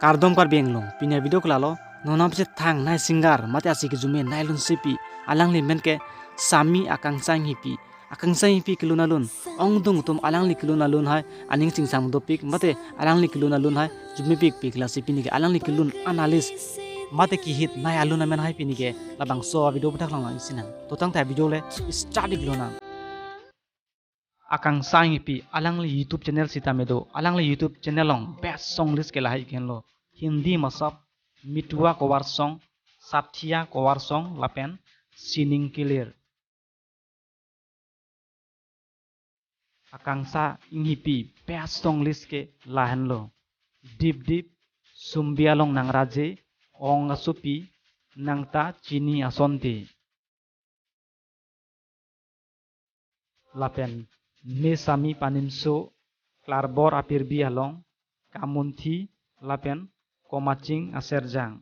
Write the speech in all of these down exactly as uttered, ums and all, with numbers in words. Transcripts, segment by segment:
Kardom Karbi Anglong, pini avideo ke lalo, non aphan si thangnai singer, mate isi kijume nai alun si pi, alangli amen ke Sami Akangsha Enghipi, Akangsha Enghipi kelun alun, ongdung atum alangli kelun alun hai, aning chingsam dopik, mate alangli kelun alun hai, jumepikpik lasi pini ke alangli kelun analysis, mate kehit nai alun amen hai pini ke, labangso avideo aphuthak langlang isi nang. To tangte avideo le, start ik lonang. Akangsha Enghipi, alangli YouTube channel sitame do, alangli YouTube channel along best song list ke lahai ikhen lo. Hindi masap, Mithua cover song, Sathiya cover song, lapen Sining Kilir. Akangsha Enghipi best song list ke lahenlo. Dip Dip, Sumbi Along Nangraje, Ong Asopi, Nangta Chini Asonte. Lapen Ne Sami Panimso, Klarbor Apirbi Along, Kamunthi, lapen Komaching Aserjang.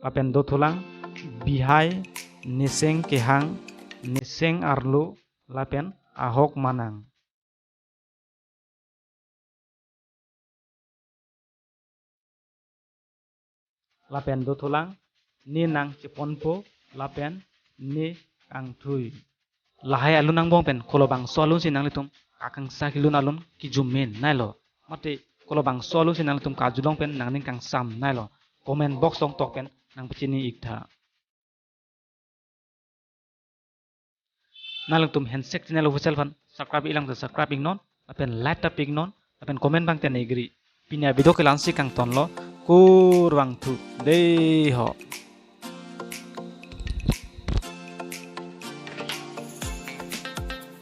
Lapen dothulang Bihai, Niseng Kehang, Niseng Arlo, lapen Ahok Manang. Lapen dothulang Ne Nang Cheponpo, lapen Ne Kangthui. Lahai alun angbong pen kolobangso alun si nanglitum Akangsha kelun alun kijume nailo, mate kolobangso alun si nanglitum karjulong pen nangning kangsam nailo, comment box along tok pen nangpachini iktha. Nanglitum Handshake Channel Official aphan subscribe ilang te subscribe iknon, lapen like ta pi iknon, lapen comment abang te nigri. Pini avideo ke la-an si kangtonlo, kurvangthu, dei ho.